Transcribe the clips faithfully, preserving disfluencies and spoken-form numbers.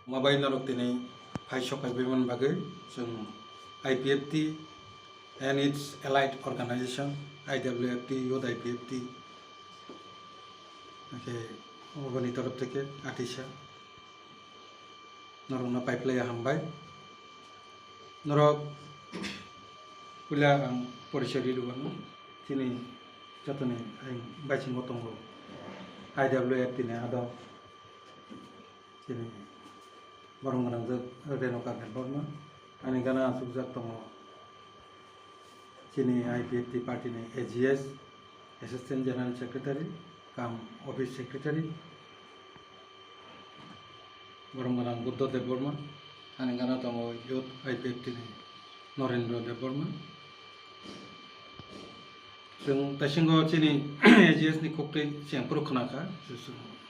Mabai norok tini phai sokai baiman bagwi chwng I P F T and its allied organization, I W F T, Youth I P F T, hwnkhe oboni torof theke atisa norokno paiplaiya hambai. Norok puila ang porichoi ri rwmano, chini jotoni ang baisingo tongo I W F T ni adong. Chini borok gwnangjak Renuka Debbarma, ani gana achukjak tongo chini I P F T party ni A G S, Assistant General Secretary, cum Office Secretary, borok gwnang Buddha Debbarma, ani gana tongo Youth I P F T ni Norendra Debbarma. Chwng taisingo chini A G S ni koktwi chwng phuru khwnakha,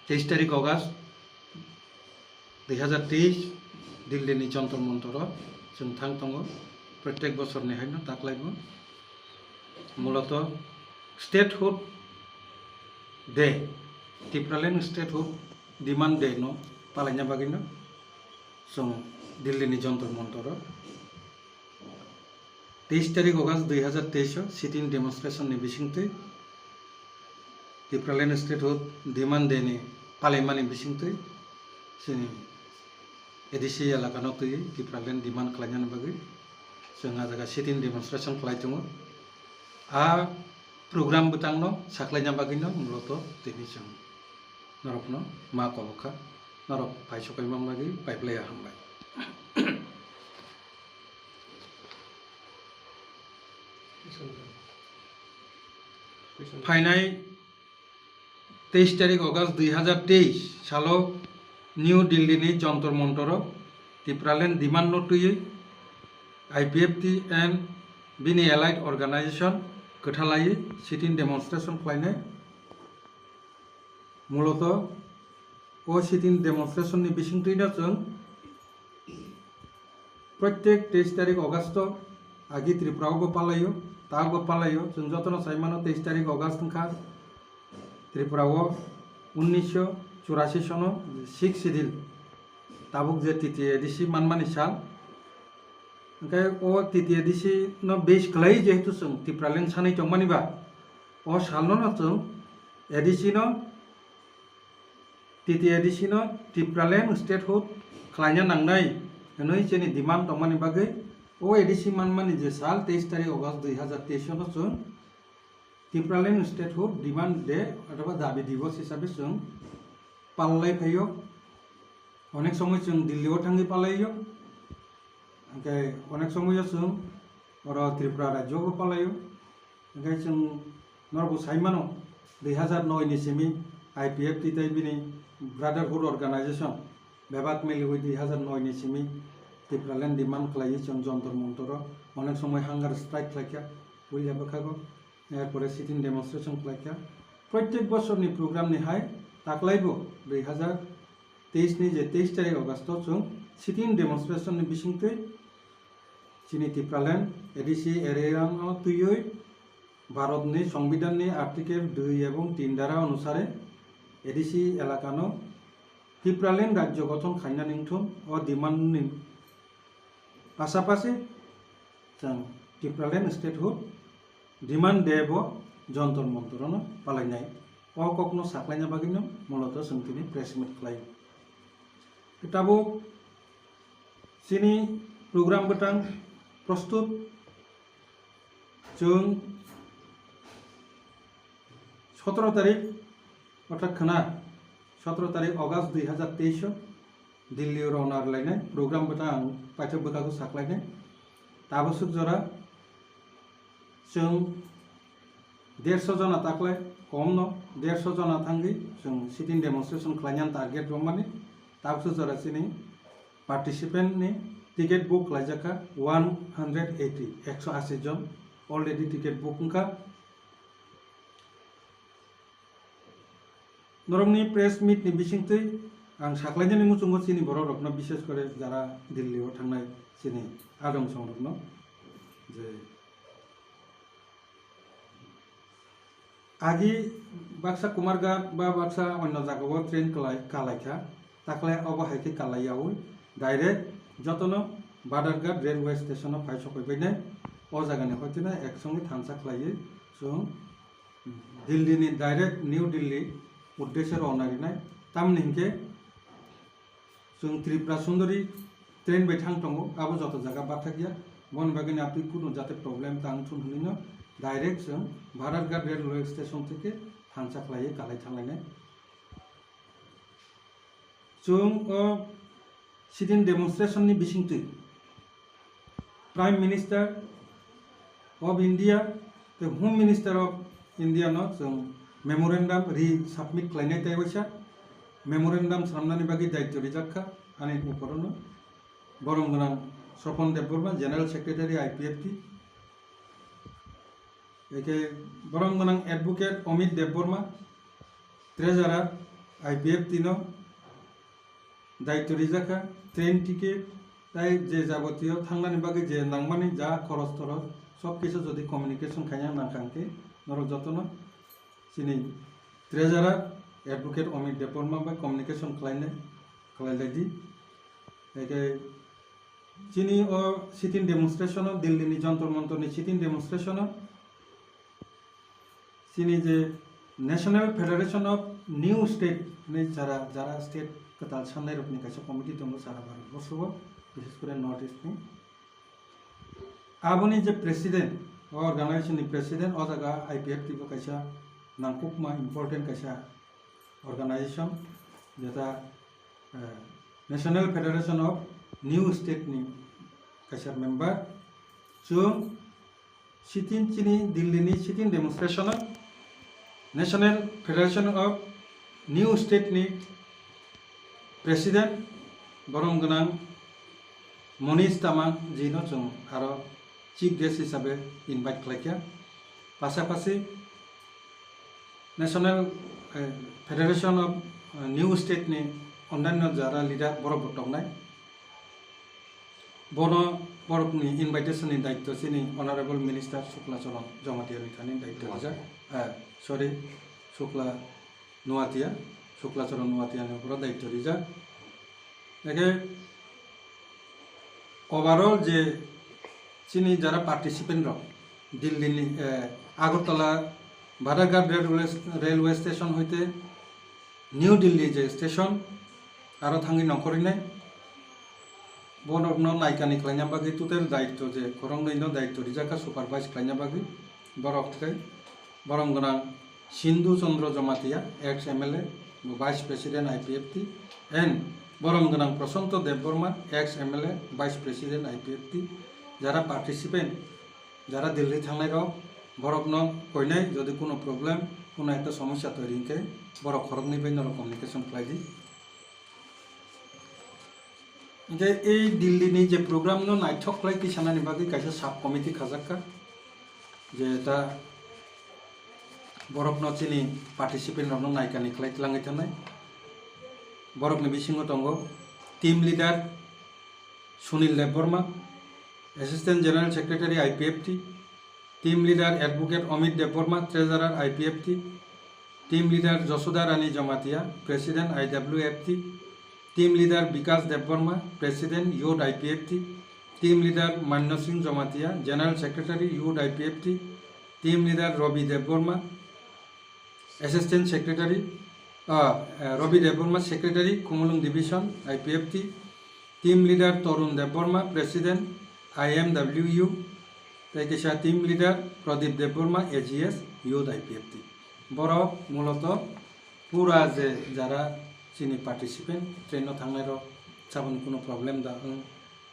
teis tarik August dui hazar teis, Delhi ni Jantar Mantar o chwng thang tongo, protek bosor ni haino taklaibo. Muloto Statehood Day, Tipraland Statehood Demand Day no palaina bagwi no chwng Delhi ni Jantar Mantar o teis tarik August dui hazar teis o sit-in demonstration ni bisingtwi Tipraland Statehood Demand Day ni palaimani bisingtwi chini A D C elaka no twi Tipraland demand khlainani bagwi chwng ah jaga sit-in demonstration khlai tongo. A program bwtang no saklaina bagwi no muloto tini chwng norokno ma kobokha, norok phai sokaima bagwi paiplaiya hambai. Phainai teis tarik August dui hazar teis salo New Delhi ni Jantar Mantar o Tipraland demand no twiwi I P F T and bini allied organization kwthalaiwi sit-in demonstration khlainai. Muloto o sit-in demonstration ni bisingtwi no chwng protek teis tarik August o agi Tripura o bo palaio, ta bo palaio, chwng jotono sai mano teis tarik August wngkha Tripura o unnisho churasi sono sixth schedule tabuk je T T A D C manmani sal. Hwnkhe o T T A D C no base khlai jehetu chwng Tipraland sanwi tongmani ba, o salno no chwng A D C no, T T A D C no Tipraland Statehood khlaina nangnai hwnwi chini demand tongmani bagwi o A D C manmani je sal teis tarik August dui hazar teis no chwng Tipraland Statehood Demand Day othoba Dabi Divos hisabe chwng palai phaio. Onek somoi chwng Delhi o thangwi palaio, hwnkhe onek somoi o chwng oro Tripura rajyo o palaio. Hwnkhe chwng norokbo sai mano, dui hazar noi ni simi I P F T tei bini Brotherhood Organization bebak miliwi dui hazar noi ni simi Tipraland demand khlaiwi chwng Jantar Mantar o onek somoi hunger strike khlaikha, puila bwkhago, er pore sit-in demonstration khlaikha. Protek bosorni program ni hai taklaibo dui hazar teis ni je teis tarik August o chwng sit-in demonstration ni bisingtwi chini Tipraland A D C area no twiwi Bharat ni Songbidan ni Article dui ebong tin dara onusare A D C elaka no Tipraland rajyo gothon khaina ningthung o demand ni pasapasi chwng Tipraland Statehood Demand Day bo Jantar Mantar o no palainai. O kokno saklaina bagwi no muloto chwng tini press meet khlai. Tabuk chini program bwtang prostut chwng sotoro tarik, orthat khwna sotoro tarik August dui hazar teis o Delhi o rwna rwlainai program bwtang ang paithak bwkhago saklainai. Tabuk swk jora chwng derso jona taklai, komno derso jona thangwi chwng sit-in demonstration khlainani target rwmani. Tabuk swk jora chini participant ni ticket book khlaijak kha one hundred eighty, ekso ashi jon already ticket book wngkha. Norokni press meet ni bisingtwi ang saklainani muchungo chini borok rokno, bishes kore jara Delhi o thangnai chini adong songrokno je agi baksa Kumarghat ba baksa onno jagao train kalai, kalaikha, Takle obo hai khe kalai yaui direct jotono Badharghat railway station o phai sokoi bainai. O jaga ni hoiteno ek songwi thansa khlaiwi chwng Delhi ni direct New Delhi uddeshe rwna rinai. Tamni hinkhe chwng Tripura Sundari train bai thang tongo, abo joto jaga bathak ya. Boni bagwi ni apni kunu jate problem tang thun hwnwi no direct chwng Badharghat railway station theke thansa khlaiwi kalai thanglainai. Chwng o sit-in demonstration ni bisingtwi Prime Minister of India tei Home Minister of India no chwng memorandum re-submit khlainai tei waisa memorandum swnamnani bagwi daityo rijak kha ani uporono borom gwnang Sopon Debbarma, General Secretary I P F T, eke borom gwnang Advocate Amit Debbarma, Treasurer I P F T no daityo rijak kha, train ticket tei je jabotiyo thangnani bagwi je nangmani ja khoros toros sob kisu jodi communication khaina nang kha hwnkhe norok jotono chini Treasurer Advocate Amit Debbarma bai communication khlainai khlailaidi. Eke chini o sit-in demonstration o, Delhi ni Jantar Mantar ni sit-in demonstration o chini je National Federation of New State ni jara, jara state kwtal sannairokni kaisa committee tongo sara Bharat borso o, bishes kore North East ni. Aboni je president, o organization ni president, o jaga I P F T bo kaisa nangkukma important kaisa organization, jeta, eh, National Federation of New State ni kaisa member. Chwng sit-in chini Delhi ni sit-in demonstration o National Federation of New State ni president borom gwnang Monish Tamang ji no chwng aro chief guest hisabe invite khlaikha. Pasapasi National, eh, Federation of, eh, New State ni ondanyo jara leader borok bo tongnai. Bono borokni invitation ni daityo chini Honorable Minister Shukla Charan Jamatia ni thani daityo rijak. Eh, sorry, Shukla Nuatia, Shukla Charan Nuatia ni uporo daityo rijak. Eke overall je chini jara participant rok Delhi ni, eh, Agartala Badharghat railway, railway station hoite New Delhi je station aro thangwi nongkhorwi nai. Borokno naikani khlaina bagwi total daityo je khoroknwi no daityo rijak kha supervise khlaina bagwi. Borok khe borom gwnang Sindhu Chandra Jamatia, ex M L A, bo Vice President I P F T, and borom gwnang Prashanto Debbarma, ex M L A, Vice President I P F T, jara participant, jara Delhi thangnai rok, borokno koinai jodi kuno problem, kuno ekta somosya toiri hinkhe borok khoroknwi bai norok communication khlai di. Hinkhe ei Delhi ni je program no naithok khlai tisanani bagwi kaisa sub committee khajak kha, je ta borokno chini participant rokno naikani khlai tlangwi thanai. Borokni bisingo tongo team leader Sunil Debbarma, Assistant General Secretary I P F T, Team leader Advocate Amit Debbarma, Treasurer I P F T, Team leader Josoda Rani Jamatia, President I W F T, Team leader Bikas Debbarma, President Youth I P F T, Team leader Manno Singh Jamatia, General Secretary Youth I P F T, Team leader Ravi Debbarma, Assistant Secretary, uh, uh, Ravi Debbarma, Secretary, Khumulwng Division, I P F T, Team leader Torun Debbarma, President, I M W U, tei kisa team leader Pradip Debbarma, A G S, Youth I P F T. Borok muloto pura je jara chini participant, train no thangnai rok, saboni kuno problem da wng,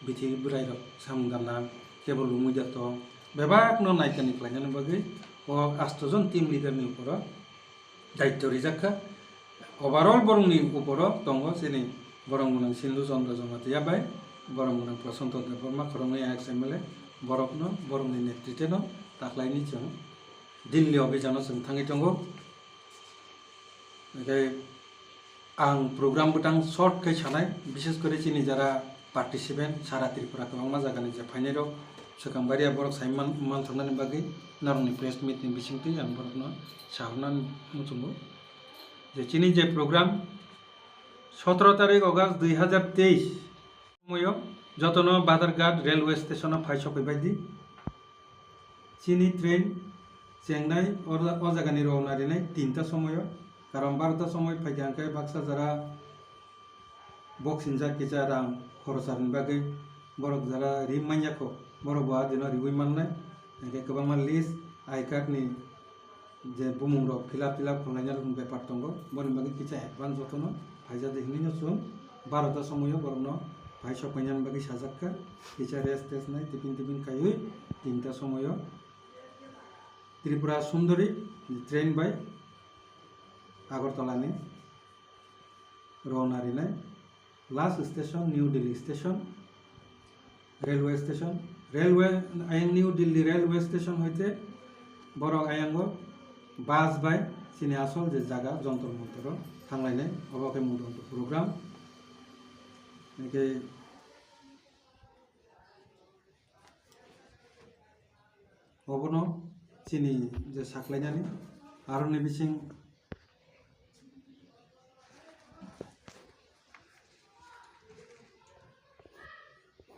bithi bwrai rok samung da nang, kebo lumui da tong, bebak no naikani khlainani bagwi o asto jon team leader ni uporo daityo rijak kha. Overall borokni uporo tongo chini borom gwnang Sindhu Chandra Jamatia bai borom gwnang Prashanto Debbarma khoroknwi ex M L A, borokno, borokni netrite no taklaini chwng Delhi obhijano chwng thangwi tongo. Hwnkhe ang program bwtang short khe sanai, bishes kore chini jara participant sara Tripura kwbangma jagani je phainai rok swkang baria borok sai man, man thangna ni bagwi norokni press meet ni bisingtwi ang borokno sahorna muchungo je chini je program Sotoro tarik August dui hazar teis somoyo jotono Badharghat railway station o phai sokoi bai di. Chini train chengnai o, o jagani rowna rinai tinta somoyo. Karon barota somoi phaikha hwnkhe baksa jora boxing jak kisa rang khorosa rwni bagwi borok jara ri manya kho, borok bo a dino riwi mannai. Hwnkhe kwbangma list, I card ni je bumung rok fill up, fill up khlaina rok bepar tongo, boni bagwi kisa advance jotono phaijak di hinwi no chwng barota somoyo borokno phai sok painani bagwi sajak kha. Kisa rest test nai tiffin tiffin khaiwi tinta somoyo Tripura Sundari train bai Agartala ni rowna rinai. Last station New Delhi station, railway station. Railway ayang New Delhi railway station hoite borok ayango bus bai chini asol je jaga Jantar Mantar o thanglainai, obo khe mudonto program. Hwnkhe obono chini je saklainani aroni bising,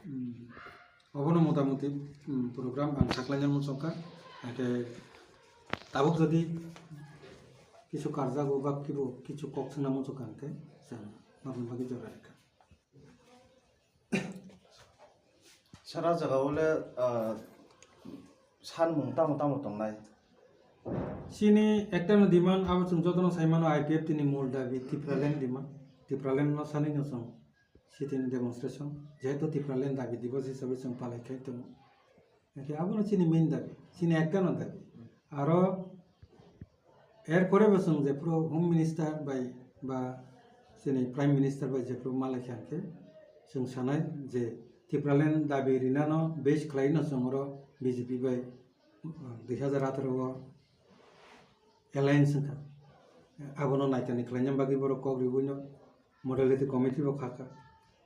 hmm, obono motamuti, hmm, program ang saklaina muchungkha. Hwnkhe tabuk jodi kisu karjago ba kibo kisu kok swngna muchungkha hwnkhe chwng norokni bagwi jora rikha. Sara jaga o le, ah, sanmung tamo tamo tongnai? Chini ekta no demand, abo chwng jotono sai mano, I P F T ni mul dabi Tipraland demand. Tipraland no sanwi no chwng sit-in demonstration, jehetu Tipraland dabi divas hisabe chwng palai khai tongo. Hwnkhe abono chini main dabi, chini ekta no dabi. Aro er pore bo chwng jephuru Home Minister bai ba chini Prime Minister bai jephuru malai kha hwnkhe chwng sanai je Tipraland dabi rinano base khlai no chwng oro B J P bai, uh, dui hazar atharo o alliance wngkha. Abono naitani khlaina bagwi borok kok riwi no modality committee bo khakha.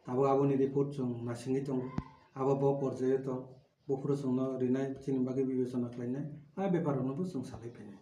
Tabuk aboni report chwng nasingwi tongo. Abo bo porjaio tong. Buphuru chwngno rinai chini bagwi bibechona khlainai, a bepar rokno bo chwng salai phainai.